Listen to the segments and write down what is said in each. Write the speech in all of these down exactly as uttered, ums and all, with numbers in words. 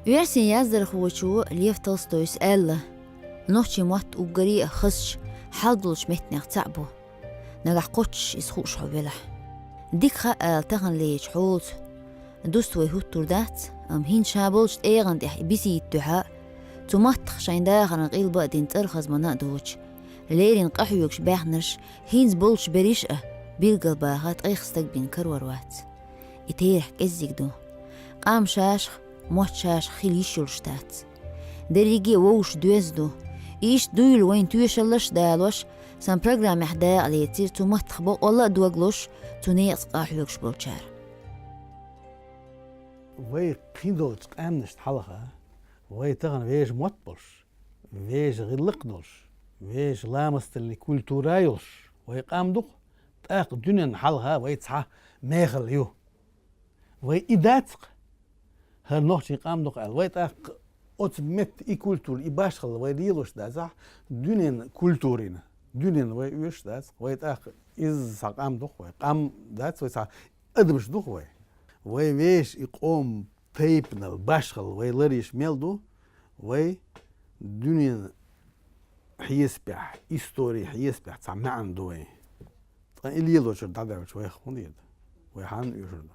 Оьрсийн яздархочо Лев Толстойс аьлла: «Нохчийн мотт уггаре а хазачу, хьал долчу меттанех цхьаъ бу. Нагахь кхоччуш иза хууш хьо велахь». Дика хаьа ала таханлерчу хьолаца дуста вай хӀуттур дац, амма хӀинца ша болчу тӀегӀан тӀехь и бисийта дуьхьа, цу маттах шайн дахаран къилба а дина, цӀархазмана а доцуш, леррина къахьоьгуш баьхнарш, хӀинца болчу берриш а билгалбаха ткъех стаг бина карор вац. И терахь кӀеззиг ду. Къам шаьшшах, мотт шаьшшах хила йиш йолуш дац. Дерриге а вовшашца доьзна ду. И иштта дуйла вайна тоьшаллаш а далош, сан программехь дакъа лецира цу маттах бокъонал а дог лозуш, цу некъаца къахьоьгуш болчара. Вай кхин долчу къаьмнашна хьалха, вай тахана вешан мотт болуш, вешан гӀиллакх долуш, вешан ламасталлин культура йолуш вай къам ду-кх, тӀаккха дуьненна хьалха вай цхьа мехала ю. Вай и дац-кх, хӀара нохчийн къам ду-кх аьлла. Вай тӀаккха оцу метта и культура, и башхалла вай лелош дацахь, дуьненан культурина, дуьненна вай оьшуш дац-кх. Вай тӀаккха иза цхьа къам ду-кх вай. Къам дац вай, цхьа адамаш ду-кх вай. Вай вешан и къоман тайпанал, башхалла вай ларъеш мел ду, вай дуьненан хьесапехь, историн хьесапехь цхьа маьӀна ду вайн. Ткъа и лелочуьра дӀадаьлча вайх хӀун дийр ду? Вай хьанна оьшур ду?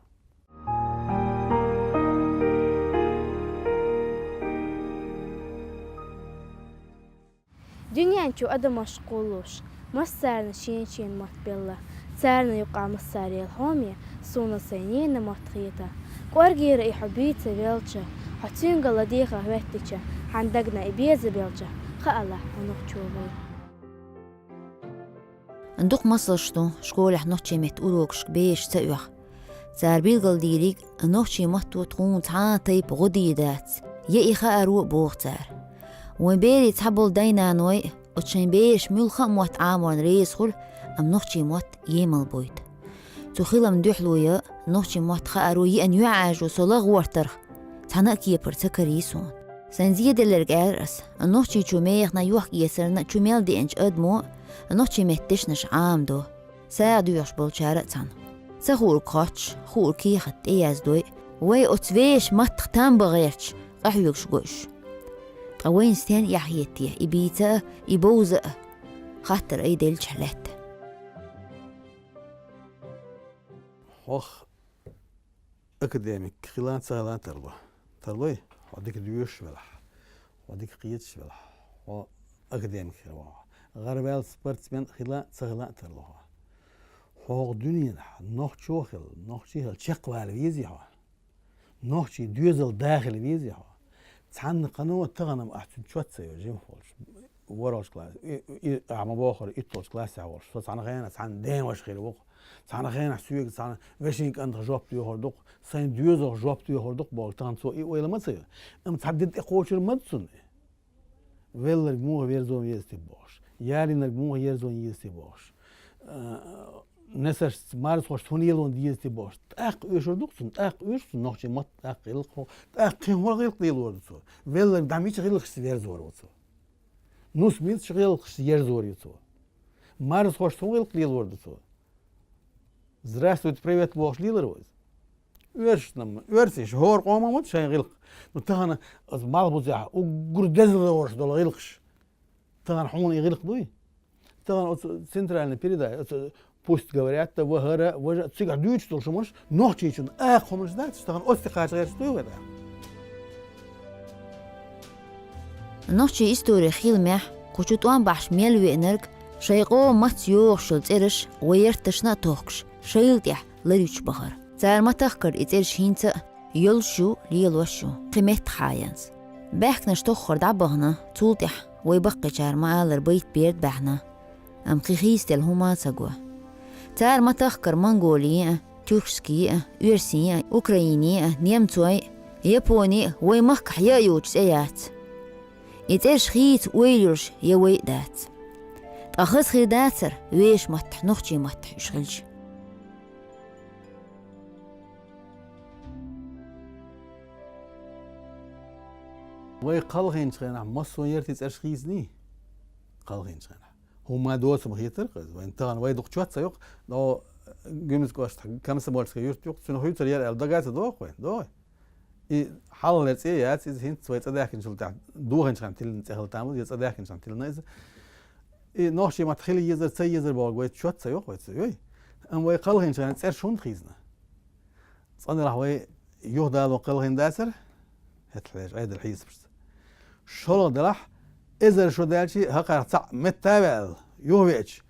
Дуьнен чу адамаш кхуллуш, массарна шен-шен мотт белла. Царна юкъахь массарел хьоме, суна сайн ненан мотт хета. КӀоргера и хьо буьйцу велча, хьо цуьнга ладегӀа хӀоьттича, хьан дагна и беза белча, хаалахь, хьо нохчо вуй. Дукха масалш ду школехь нохчийн меттан урокашка бераш ца оьху. Цара билгалдийриг, нохчийн матто тхуна цхьа а тайпа гӀо дийр дац, я и хааро а боху цара. Вайн берийн цхьаболу дай-наной оцу шайн бераш муьлхха а мотт Ӏаморна реза хуьлу, амма нохчийн мотт емал бойту. Цу хилам дуьхьало я, нохчийн мотт хааро еана юьхьӀаьржо со лагӀортарх цхьана а кепара ца карий суна. Сайн зеделларг аьлла ас, нохчийчу механа йохк-эцарна чу мел деанчу адамо нохчийн меттан дешнаш Ӏамадо, сагӀа доьхуш болчара а цхьаьна. Ца хуург хоттуш, хуург кехат тӀеяздой, вай оцу вешан маттах там бан гӀерташ къахьоьгуш го уьш. Ткъа вайна стенна эхь хета и бийца а, и бовза а, хаттар айделлачохь лаьтта. Хьох академик хила а, ца хила а тарло. Тарлой? Хьо дика доьшуш велахь, хьо дика кхеташ велахь, хьо академик хир ву хьо. ГӀараваьлла спортсмен хила а, ца хила а тарло хьо. Хьох дуьненахь нохчо а хила, нохчий а хила чекхвала везий хьо? Нохчийн доьзал дахила везий хьо? Цхьанна кхано а тахана-м ахь цуьнан чот ца йо, жимах волуш, ворхӀалгӀачу класс-, и, и, ахь ма бохура, итталгӀачу классехь волуш. Со цхьана хенахь цхьанна ден ваша хир ву-кх. Цхьана хенахь соьга цхьана вешин кӀантах жоп доьхур ду-кх, сайн доьзалх жоп доьхур ду-кх бохуш, тахана цо и ойла ма ца йо. Амма цхьа де тӀекхочур ма ду цунна. Велларг муха верзо веза те бохуш, ялийнарг муха ерзо еза те бохуш, а, несаршца, марзхошца хӀун лело деза те бохуш, тӀаккха оьшур ду-кх цунна, тӀаккха оьшу цунна нохчийн мотт, тӀаккха гӀиллакх хӀу-, тӀаккха кхин хӀун гӀиллакх лелор ду цо? Велларг дӀа мича гӀиллакхашца верзор ву цо? Нус мича гӀиллакхашца ерзор ю цо? Марзхошца хӀун гӀиллакх лелор ду цо? Здравствуйте, привет бохуш лелар ву иза? Оьрсашна-м, оьрсаша, хӀора къоман ма ду шайн гӀиллакх. Ну, тахана аса малхбузехь уггар деза лоруш долу гӀиллакхаш. Тахана хьуна и гӀиллакх дуй? Тахана оцу центральный передача, оцу «Пусть говорят», да, ва хӀара, важа, цигахь дуьйцуш долу хӀуманаш, нохчийчун акха хӀуманаш дац, тахана оцу тӀе кхача гӀерташ дуй вай тӀаккха? Нохчийн историн хиламехь кху чу тӀом бахьаш мел веанарг, шайн къоман матца йогӀуш йолу цӀераш вай ярташна а тохкуш, шайла тӀехь ларъеш бахара. Цара ма-тахкара и цӀераш хӀинца а йолуш ю, лелош ю, кхин меттахъхьаьнца. Баьхкинарш тоххара дӀабахана, цул тӀаьхьа вай баккхийчара ма-аллара байт берда баьхьна, амма кхин хийцаделла хӀума а ца го. Цара ма-тахкара монголийн а, тюркскийн а, оьрсийн а, украинийн а, немцойн а, японийн а вай махкахь я а йоцуш цӀе яц. И цӀераш хийца ойла йолуш я вай а дац. Ткъа хаза хир дацара вешан маттахь, нохчийн маттахь уьш хилча? Вай кхалхинчу хенахь массо а яртийн цӀераш хийцаний? Кхалхинчу хенахь. ХӀумма доцург ма хетара-кх иза. Вайн тахана вай дукха чот ца йо-кх, но Гуьмсан кӀоштахь Комсомольская юрт ю-кх, цуьнан хуьйцур яра аьлла дага а ца догӀу-кх вайн? ДогӀий? И хьалхалера цӀе яц, иза хӀинца вай цӀа даьхкинчул тӀехьа дохинчу хенахь тиллина цӀе хила тамаш, я цӀа даьхкинчу хенахь тиллина иза. И нохчийн маттахь хила езар, ца езар боху вай чот ца йоху вай ца, йой. Амма вай кхалхинчу хенахь цӀераш хӀунда хийзина? Цкъа делахь вай юха дало кхалхина дацара, хӀетахь ваьш Ӏедал хьийсабарца. ШолгӀа делахь, эзар шо даьлча а хӀокхарах цхьаъ метта а ваьлла, юха веача,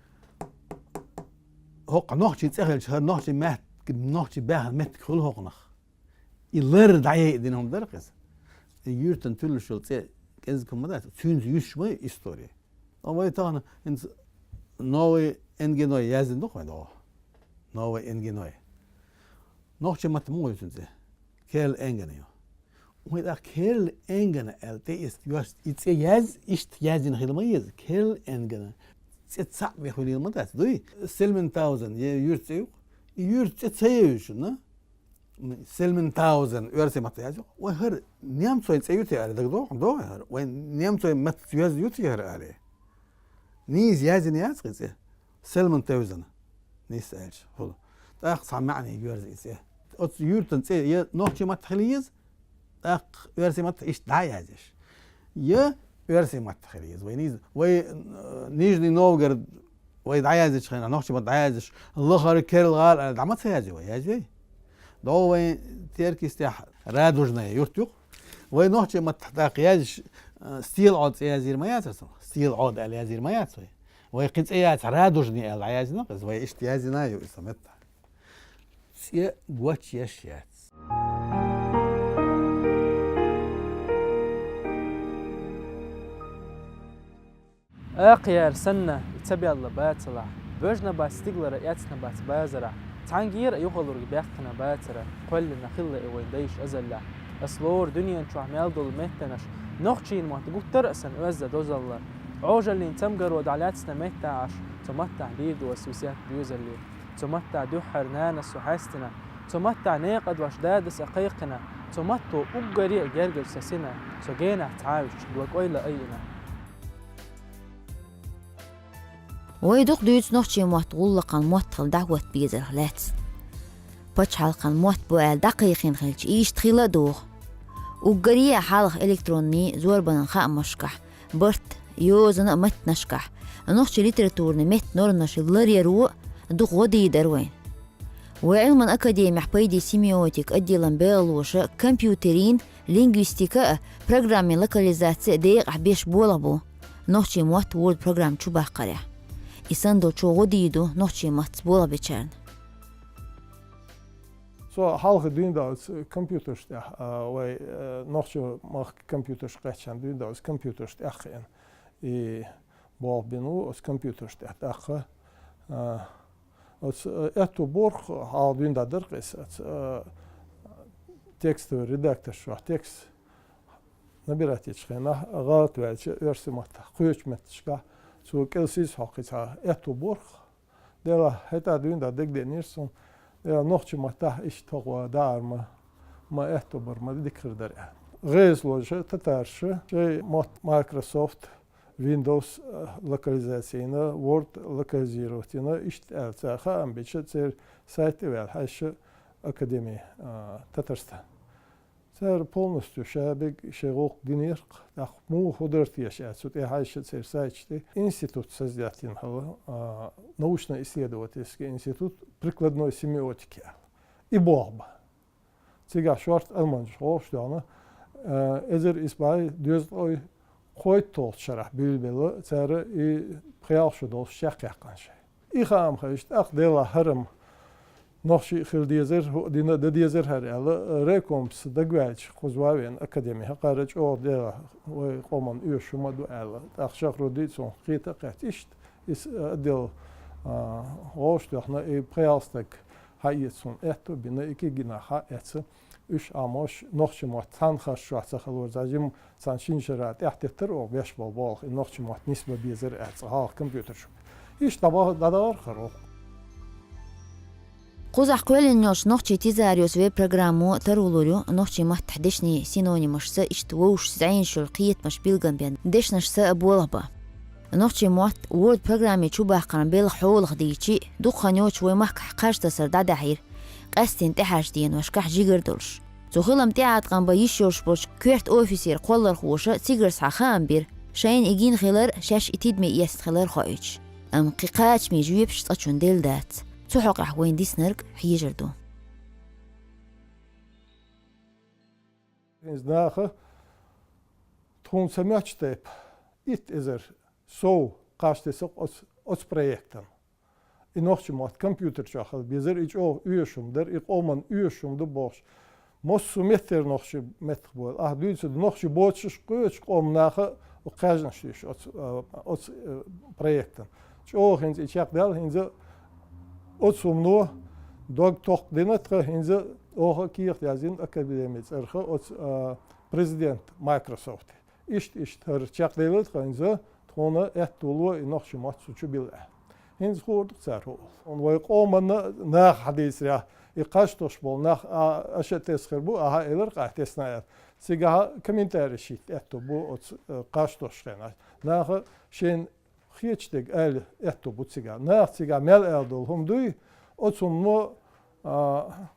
хӀокху нохчийн цӀе хилча, хӀара нохчийн мат-, нохчийн баьхна меттиг хуьлу хӀокхунах. И лар дӀаяйа дина хӀума дара-кх иза. И юьртан туьллуш йолу цӀе кӀезиг хӀума ма дац, цуьнца юьсуш ма ю истори. Ткъа вай тахана хӀинца новый энгеной яздина ду-кх вайн догӀу. Новый энгеной. Нохчийн маттахь муха ю цуьнан цӀе? Керл Энгена ю. Вай тӀаккха Керл Энгена аьлла тӀеэцна йоьш и цӀе яз, иштта яздина хила ма еза. Керл Энгена. ЦӀе цхьаъ бен хуьлийла ма дац, дуй? Сельментаузен, я юьртан цӀе ю-кх. И юьртан цӀе ца евзаш шуна? Сельментаузен, оьрсийн маттахь яздо. Вай хӀара немцойн цӀе ю те аьлла, дагадогӀу, догӀу хӀара. Вай немцойн маттахь йоьзна ю те хӀара аьлла. Нийса яздина яц-кх и цӀе. Сельментаузен. Нийса аьлча, хуьлу. ТӀаккха цхьа маьӀне йоьрзу и цӀе. Оцу юьртан цӀе я нохчийн маттахь хила еза, тӀаккха оьрсийн маттахь иштта дӀа а яздеш. Я оьрсийн маттахь хила еза. Вай нийса, вай, э, Нижний Новгород, вай дӀаяздечу хенахь, нохчийн маттахь дӀаяздеш, лахара керла гӀала аьлла, дӀа ма ца язйо вай, язйой? ДогӀу вайн теркий стехь Радужная юрт ю-кх. Вай нохчийн маттахь тӀаккха яздеш, э, СтелаӀод цӀе язйийр ма яцара цунах? СтелаӀод аьлла язйийр ма яц вай? Вай кхин цӀе яц, Радужный аьлла дӀаяздина-кх иза, вай иштта яздина а ю иза меттахь. ЦӀе гочъеш яц. Акхаяьр санна, и ца баьлла бацалахь, боьжна бац стигалара, эцна бац базарахь, цхьаьнгера а юхалург баьккхина бацара, кхоьллина хилла и вайн дайша азаллехь. Ас лору дуьнен чохь мел долу меттанаш, нохчийн мотт гуттар а сан оьзда дозалла. Ӏожаллин цамгаро дӀалаьцна меттахь Ӏаш, цу маттахь дийр ду ас весет доьзалле. Цу маттахь дуьххьара нанас со хьаьстина, цу маттахь некъа дош дадас а кхайкхина, цу матто уггаре а гергара сан сина, со генахь цхьаьвсича, докъойла айина. Вай дукха дуьйцу нохчийн мотт гӀуллакхан мотт хила дӀахӀотта безарх лаьцна. Пачхьалкхан мотт бу аьлла дӀакхайкхина хилча, иштта хила а догӀу. Уггаре а хьалха электронный зорбанан хаамашкахь, барт, йозанан а меттанашкахь, нохчийн литературный меттан норманаш ларъяро а дукха гӀо дийр дара вайн. Вай Ӏилман академехь пайдин семиотик отделан белхалоша компьютерийн, лингвистикан а, программин локализацин а декъахь беш болх бу нохчийн мотт Word программа чу баккхарехь. И санна долчо гӀо дийр ду нохчийн маттаца болх бечарна. Со хьалха дуьйна долчу компьютерш тӀехь, а, вай, а, нохчийн махкан компьютерш кхаьччахьана дуьйна долчу компьютерш тӀехь а хиъна. И болх бина ву оцу компьютерш тӀехь тӀаккха. А, оцу, а, аьтту борх хьалха дуьйна дӀа дара-кх иза, оцу, а, текстовый редактор чохь текст набирать ечу хенахь, гӀалат ваьлча оьрсийн маттахь, кхечу метташкахь, цо кӀел сийсаз хьокхий цхьа аьтту борх. Делахь, хӀетахь дуьйна дӀа дагадеанера суна, делахь, нохчийн маттахь иштта хӀокхо даар ма, ма аьтту бар ма дика хир дара аьлла. ГӀезалоша, татарша шайн мотт Microsoft Windows, э, локализаци йина, Word локализировать йина, иштта аьлла цара хаам бича, церан сайт тӀе ваьлла хьаьжча, Академи, а, Татарстан. Цара полностью ша берг шайн гӀуллакх динера-кх, тӀаккха муха хӀун дара теша аьлла, цу тӀе хьаьжча церан сайташ тӀе институт создать йина хилла, а, научно-исследовательский институт прикладной семиотики аьлла. И болх бан. Цигахь шортта алманаш гӀовш доьгӀна, а, эзар исс бӀе дезткъе кхойтталгӀачу шарахь буьйлабелла цара и пхи-ялх шо долуш чекхъяьккхина шайн. И хаам хезча, тӀаккха делахь хӀара-м нохчий а хила дезара, хӀуъа дина а дан дезара хӀара аьлла, райкомца дагаваьлча кхуза ван а веана академи хьакхара чӀогӀа делахь вай къоман оьшуш хӀума а ду аьлла. ТӀаккха шахру дийца хӀун кхета а кхетта иштта, иза отдел, а, гӀовш тоьхна, и пхи-ялх стаг хьаэца хӀума аьтту а бина, и кегийнах хьаэца. Уьш Ӏамош нохчийн мотт цхьана харц чохь ца хилар, цхьа жима цхьана шина шарахь тӀаьхьатеттара оха беш болу болх, и нохчийн мотт нисбан безара аьлла цкъа хьалха компьютер чу. Иштта дӀабаха-, дӀадахара хӀара. Кхузахь кхоьллина йолчу нохчийн тезариус веб-программо тарвалур ю нохчийн маттахь дешнийн синонимашца, иштта вовшашца зӀенаш йолу кхетамаш билггам бен дешнашца а болх бан. Нохчийн мотт Word программе чу баккхаран белхан хьолах дийчи, дукха хан йоцуш вай махкахь кхаж тасар дӀадаьхьира, къаьсттина тӀаьхьарчу деношкахь жигара долуш. Цу хилам тӀеӀаткъам бан йиш йолуш болчу коьрта офисера кхоллархоша цигара схьа хаам бира, шайна и гина хилар, шаьш и тидаме эцна хилар хоуьйтуш. Амма кхин кхачаме жоьпаш цкъа чунна делла дац. Цу хьокъехь вайна диснарг хьежар ду. ХӀинца наха тхуна ца моьттучу тайпа итт эзар сов кхаж тесира оцу, оцу проектана. И нохчийн мотт компьютер чохь хила безара, и чӀогӀа оьшуш хӀума дара, и къоманна оьшуш хӀума ду бохуш. Массо а меттера нохчийн меттах бойла. Ахь дуьйцург нохчийн боцуш кхечу къоман наха кхаьжнаш ю оцу, а, оцу, а, проектана. ЧӀогӀа хӀинца и чекхдаьлла, хӀинца оцу хӀумано дог токхадина тхан, хӀинца оха кехат яздина академин цӀарах оцу, а, президент Microsoft. Иштта, иштта хӀара чекхделира тхан, хӀинца тхуна аьтто ло и нохчийн мотт цу чу билла аьлла. ХӀинца хуур ду-кх цара хӀун олу. Вай къоманна наха хьадийцарехь, и кхаж тосуш болу нах, а, аша а тесна хир бу, ахьа а элира-кх ахь тесна аьлла. Цигахь комментарий хӀитта аьтто бу оцу, э, кхаж тосучу хенахь. Наха шайна хеташ дерг ала аьтто бу цигахь. Наха цигахь мел ала долу хӀума дуй, оцу хӀумано, а,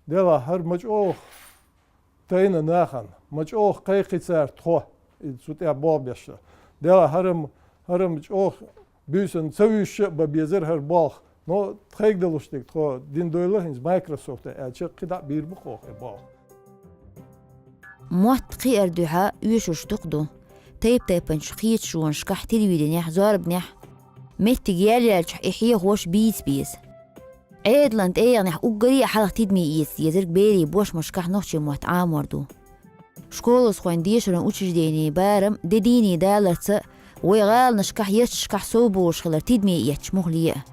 делахь хӀара ма чӀогӀа тайна нахана, ма чӀогӀа кхайкхи цара тхо, и цу тӀехь болх беш ду. Делахь хӀара-м, хӀара-м чӀогӀа буьйсанна ца вуьйшуш а бан безара хӀара болх. Но тхайга далуш дерг тхо дина дойла хӀинца Microsoft-а аьлча, кхидӀа а бийр бу-кх оха и болх. Мотт кхиар дуьхьа оьшурш дукха ду. Тайп-тайпанчу кхеташонашкахь, телевиденехь, зорбанехь. Меттиг ял яьлчахь и хьехош бийца беза. Ӏедалан тӀегӀанехь уггаре а хьалха тидаме эца дезарг берийн бошмашкахь нохчийн мотт Ӏамор ду. Школазхойн дешаран учрежденийн барам де дийне даларца, вай гӀаланашкахь, ярташкахь сов болуш хилар тидаме эцча муххале а.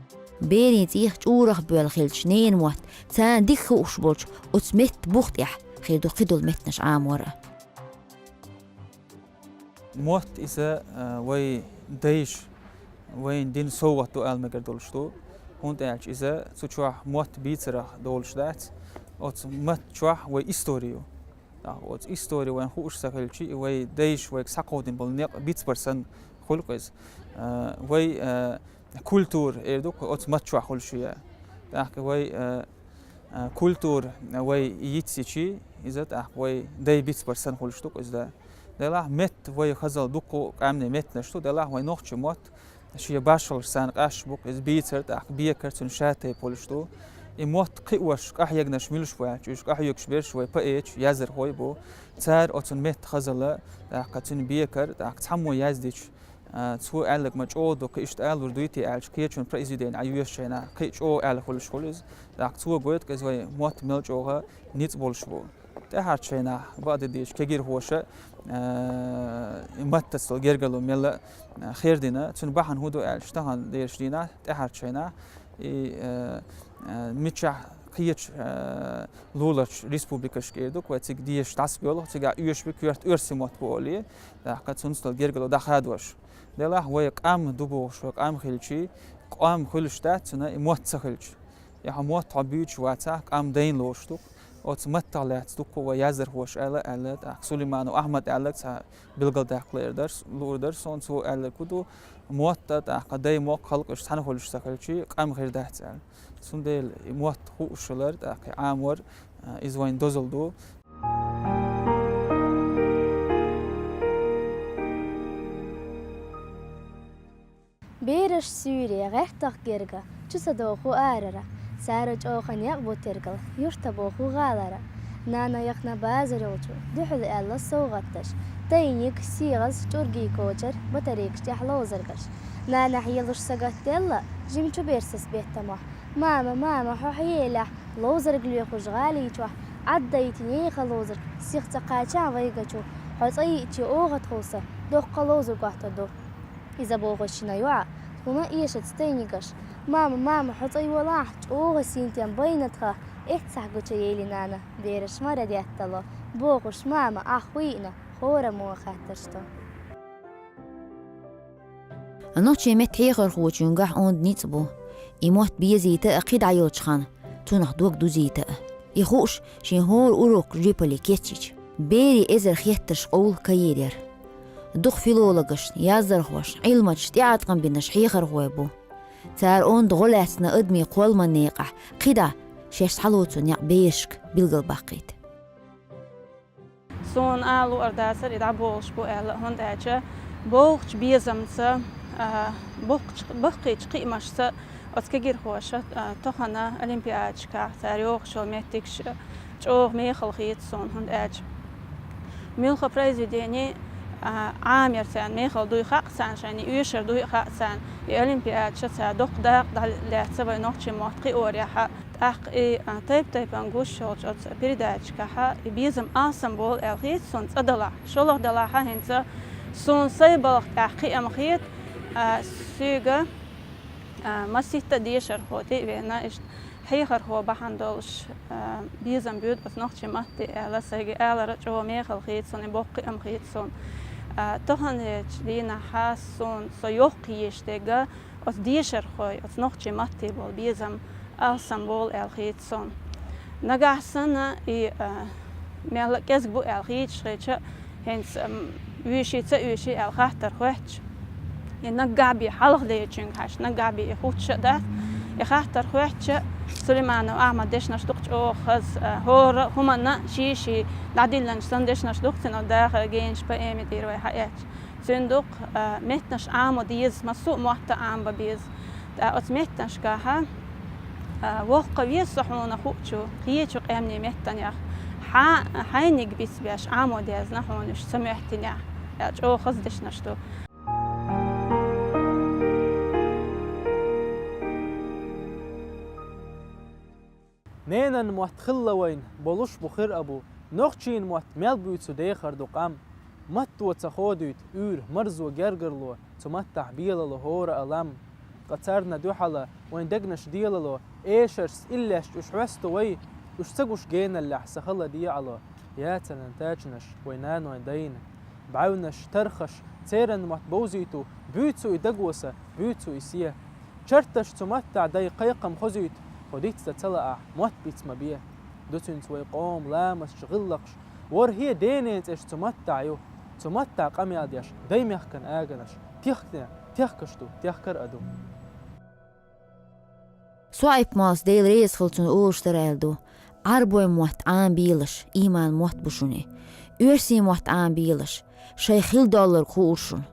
Берийн цӀийх чӀурах а боьлла хилча, ненан мотт, царна дика хууш болчу оцу меттан бух тӀехь хир ду кхидолу меттанаш Ӏамор а. Мотт иза, а, вай дайша вайна дина совгӀат ду ала мегар долуш ду, хӀунда аьлча иза цу чохь мотт бийцарах долуш дац, оцу мотт чохь вай истори ю. ТӀаккха оцу истори вайна хууш ца хилча, и вай дайша вайга схьакховдийна болу некъ бицбар санна хуьлу-кх иза. А, вай, а, культура эр ду-кх оцу мотт чохь хуьлуш ю. ТӀаккха вай, а, а, культура вай йицйичи, иза тӀаккха вай дай бицбар санна хуьлуш ду-кх иза. Делахь метта вай хазалла дуккха а къаьмнийн меттанаш ду, делахь вай нохчийн мотт шен башхаллаш санна къаьсташ бу-кх иза бийцар, тӀаккха бекар цуьнан ша тайпа хуьлуш ду. И мотт кхиош, къахьеганаш муьлш бу аьлча, уьш къахьоьгуш берш вай поэташ, яздархой бу. Цара оцунна метта хазалла, тӀаккха цуьнан бекар, тӀаккха цхьаммо яздича, а, цо аьлларг ма чӀогӀа ду, кхин иштта алур дуй те аьлча, кхечун произведени Ӏан йоьшучу хенахь, кхин а чӀогӀа аьлла хуьлуш хуьлу иза. ТӀаккха цо гойту-кх иза вай мотт мел чӀогӀа ницкъ болуш бу. ТӀаьхьарчу хенахь, бакъдерг дийцича, кегирхоша, а, и маттаца долу гергарло мелла а, хер дина. Цуьнан бахьана хӀун ду аьлча, тахана дерш дийнахь, тӀаьхьарчу хенахь, и, а, а, мичахь кхечу, а, луларчу республикашка эр ду-кх вай, цига дешаш дӀасабоьлху, цигахь оьшуш бу коьрта оьрсийн мотт бу олий, тӀаккха цунца долу гергарло дӀахадош. Делахь вай къам ду бохуш, вай къам хилчий, къам хуьлуш дац цуьнан и мотт ца хилча. И хьо мотт хьо буьйцуш вацахь, къам дайна лоруш ду-кх. Оцу маттах лаьцна дуккха а вай яздархоша аьлла, аьлла, тӀаккха Сулейманов Ахьмада аьлларг цхьа билгалдаккха луур дара, луур дара суна, цо аьлларг хӀун ду, мотт а, тӀаккха дай, мохк, халкъаш цхьаьна хуьлуш ца хилчий, къам хир дац аьлла. Цундела и мотт хууш хилар, тӀаккха и Ӏамор, а, иза вайн дозалла ду. Бераш суьйре, гӀертах герга, чу ца доху арара. Цара чӀогӀа некъ бу тергал, юьрта боху гӀалара. Нана яхна базар йолчу, дуьхьал аьлла совгӀатдаш. Тайниг, сигӀаз, чӀургий кочар, батарейкаш тӀехь ловзаргаш. Нана хьелуш сагатделла, жимчу берсас беттамохь. Мама, мама, хьо хьелехь, ловзарг лоьхуш гӀалий чохь, Ӏаддайтина еха ловзарг, сиха ца кхача вайгачу, хьо цӀа йиъчи оха тховса, доккха ловзарг готта ду. Иза бохуш шина йоӀа, тхуна эшац тайнигаш. Мама, мама, хьо цӀа йолахь, чӀогӀа синтем байна тхан, эццахь гуча ели нана, бераш мара деттало, бохуш, мама, ахь хӀуйина, хора муха хаттарш ду. Нохчийн меттан хьехархочуьнгахь онда ницкъ бу. И мотт безийта а кхидӀа йолчу хана, цунах дог дузийта а. И хууш шен хӀора урок жоьпалле кечйича. Берийн эзар хеттарш къовла каер яра. Дукха филологашна, яздархошна, Ӏилманчашна тӀеӀаткъам бинарш хьехархой бу. Цара онда гӀо лаьцна адамийн кхолламан некъахь кхидӀа шаьш схьалоцу некъ берашка билгалбаккхийта. Суна ала луъург дацар, и дӀаболуш бу аьлла, хӀунда аьлча бохучу безамца, а, боккхачу, баккхийчу кхиамашца оцу кегирхоша, а, тахана олимпиадашкахь цара йохуш йолу меттигаш чӀогӀа мехала хийца суна, хӀунда аьлча муьлхха произведени, а, Ӏамор царна мехала дуй хаьа царна, шайна оьшуш дуй хаьа царна, и олимпиадаш цара доккха дакъа дӀалаьцна вайн нохчийн мотт кхиорехь. ТӀаккха и, а, тайп-тайпана гуш йолчу оцу передачашкахь и безам алсам болу аьлла хийца суна цкъа делахь. ШолгӀа делахь хӀинца суна сайн балха тӀехь кхиам хета, а, соьга, а, масийтта дешархо тӀе а веана, иштта хьехархо бахьана долуш, а, безам буьйцу оцу нохчийн матте аьлла, сайга алар чӀогӀа мехала хийца суна, и боккха кхиам хийца суна. А, таханлерчу дийнахь суна со йоккха езаш дерг оцу дешархойн, оцу нохчийн матте болу безам алсам болу аьлла хийца суна. Нагахь санна и, а, мелла а кӀезиг бу аьлла хийцаш хилча, хӀинца, ам, оьший, ца оьший аьлла хаттар хоьттуш, и наггахь бен хьалха дечуьнга хьаьжча, наггахь бен и хуттуш а дац. И хаттар хоьттуш, Сулейманов Ахьмада дешнаш ду-кх чӀогӀа хаза, а, хӀора хӀуманна шен-шен дӀадиллинчу санна дешнаш ду-кх цуьнан, дахар генаш поэми тӀера вай хьаэцча. Цуьнан ду-кх, а, меттанаш Ӏамо деза, массо а мотт Ӏамабан беза. ТӀаккха оцу меттанашкахь, а, воккха веза со хьуна хуучу, кхечу къаьмнийн меттанех, хьа-, хьайниг бицбеш Ӏамо дезна хьуна уьш ца моьттинехь, аьлла чӀогӀа хаза дешнаш ду. Ненан мотт хилла вайна болуш бу хир а бу, нохчийн мотт мел буьйцу дехар ду къам. Матто ца ходуьйту уьйр, марзо, гергарло, цу маттахь белало хӀора а лам. Ткъа царна дуьхьала вайн дегнаш делало, эшаршца иллешца уьш хьоьсту вай, уьш ца гуш геналлехь сан хала дегӀало, яцаран тачанаш вай наной дайна. БӀаьвнаш, тархаш, церан мотт бовзуьйту, буьйцу и дагоса, буьйцу и се. Чарташ цу маттахь дай кхайкхам хозуьйту, хӀо диц дан ца лаахь, мотт биц ма бе. Ду цуьнца вай къоман ламасташ, гӀиллакхаш, ворхӀе денен цӀераш цу маттахь ю. Цу маттахь къамел деш, дай мехкан аганаш, техкне, техкаш ду, техкар а ду. Суайп-Малса, Дела реза хуьлда цунна, олуш дара аьлла ду: Ӏарбойн мотт Ӏамабелаш, ийман мотт бу шуна и. Оьрсийн мотт Ӏамабелаш, шайн хила долларг хуур шуна.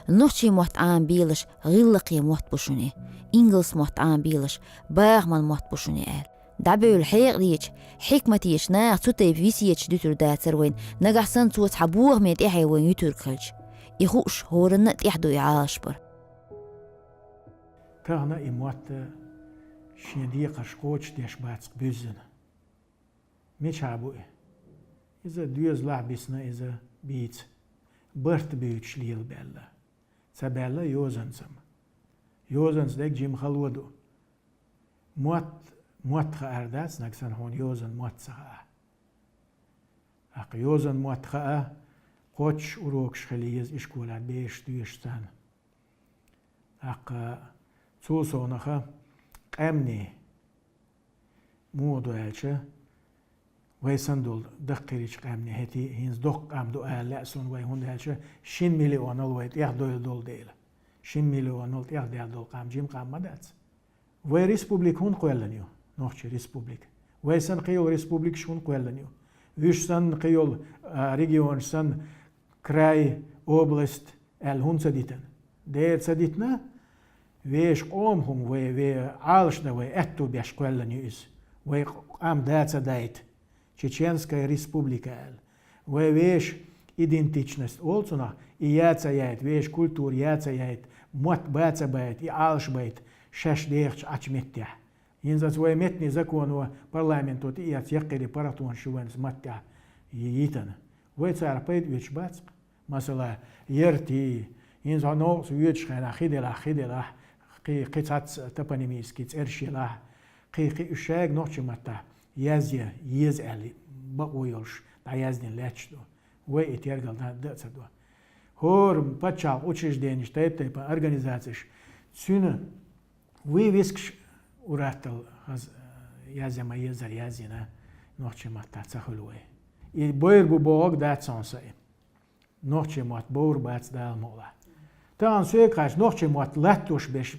Нохчийн мотт Ӏамабелаш, гӀиллакхе мотт бу шуна и. Ингалс мотт Ӏамабелаш, бахаман мотт бу шуна и, аьлла. ДӀабевлла хьекъалечу, хьикматечу наха цу тайпа весеташ дуьтур дацара вайна, нагахь санна цо цхьа бохаме тӀаьхье вайна юьтург хилча. И хууш хӀоранна а тӀехь ду и Ӏалашбар. Тахана и мотт шен декхарш кхочушдеш бац-кх буьззина. Мичахь бу и? Иза доьзалехь бисна, иза бийца. Барт буьйцуш лелабаьлла. Ца баьлла йозанца-м. Йозанца дерг жима хало ду. Мотт, мотт хаар дац, нагахь санна хьуна йозанан мотт ца хаахь. ТӀаккха йозанан мотт хаа, кхоччуш урокаш хила еза ишколехь, бераш доьшуш царна. ТӀаккха цул совнаха къаьмнийн, муха ду аьлча, вай санна долу даккхийчу къаьмнийн, хӀетий, хӀинца доккха къам ду ала лаьа суна вай, хӀунда аьлча шина миллионал вай тӀехдевлла долу дела. Шина миллионал тӀехдаьлла долу къам жима къам ма дац. Вай республика хӀунда кхоьллина ю? Нохчийн республика. Вай санна кхин йолу республикаш хӀунда кхоьллина ю? Уьш санна кхин йолу, а, регионаш санна, край, область аьлла хӀунда ца дитина? Дера ца дитина, вешан къоман хӀума вай, вай Ӏалашдан вай аьтту беш кхоьллина ю иза. Вай къам да ца дайта. Чеченская республика аьлла. Вай вешан идентичность олу цунах, и я ца яйта, вешан культура я ца яйта, мотт ба ца байта, и Ӏалашбайта шаьш дехачу Ӏачу меттехь. ХӀинца оцу вай меттанийн законо, парламенто тӀеэцна яккхийрий паргӀатонаш ю вайна оцу маттехь йитина. Вай царах пайда оьцуш бац-кх. Масала, яртий, хӀинца хьо новкъа воьдучу хенахь, хи делахь, хи делахь, кхин, кхин цхьацца топонимический цӀераш елахь, кхин, кхин уьш шайга нохчийн маттахь язъян еза аьлла бакъо йолуш дӀаяздина лаьтташ ду. Вай и тергал дан а ца до. ХӀора пачхьалкхан учрежденеш, тайп-тайпана организацеш, цуьнан вывескаш ур-атталла хаза, э, язъян ма-еззара язйина, нохчийн маттахь ца хуьлу вай. И бовр бу бохург дац хьуна сан и. Нохчийн мотт бовр бац, Дала мукъалахь. Тахана соьга хаьттича, нохчийн мотт латтош берш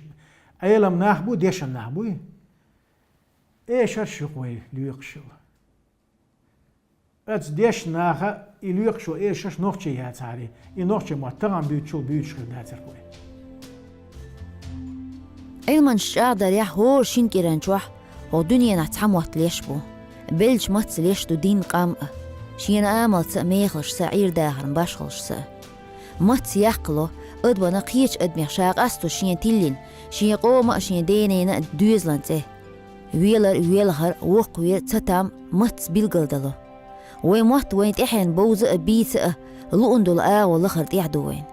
Ӏелам нах бу, дешна нах буй? Эшарш ю-кх вай лоькхуш хилла. Ацу дешна наха и лоькхуш ву эр шаьш нохчий яцахьара, и нохчий мотт тахана буьйцучул буьйцуш хир дацар кхуй. Ӏилманаш чӀагӀдарехь хӀора шина кӀиран чохь хӀокху дуьненахь цхьа мотт леш бу. Беллачу маттаца леш ду дин, къам а, шена амалца а, мехалшца а, Ӏийр-дахаран башхаллашца а. Маттаца яккхало адамана кхечу адамех ша къасто шена тиллина, шен къоман а, шен дененан а доьзалан цӀе. Велар, велхар, воккхавер, цатам маттаца билгалдало. Вайн мотт вайна тӀаьхьенна бовза а, бийца а, луъун долу агӀо лахара тӀехь ду вайна.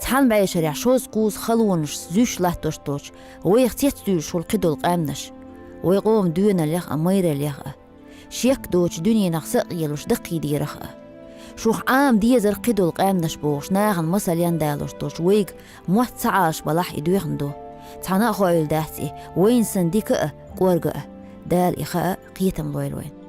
Цхьана бӀешарехь шозза-кхузза халонашца зуьйш латтош долчу, вайх цецдуьйлуш хуьлу кхидолу къаьмнаш. Вайн къоман доьналлех а, майраллех а. Шек доцучу дуьненах сакъелуш даккхийдерах а. Шух Ӏама дезара кхидолу къаьмнаш бохуш, нахана масал яндалош долчу вайга мотт ца Ӏалаш балахь и доьхна ду. Цхьанна а хоуьйлу дац и, вайна санна дика а, кӀорга а. Дала и хаа, кхетам лойла вайна.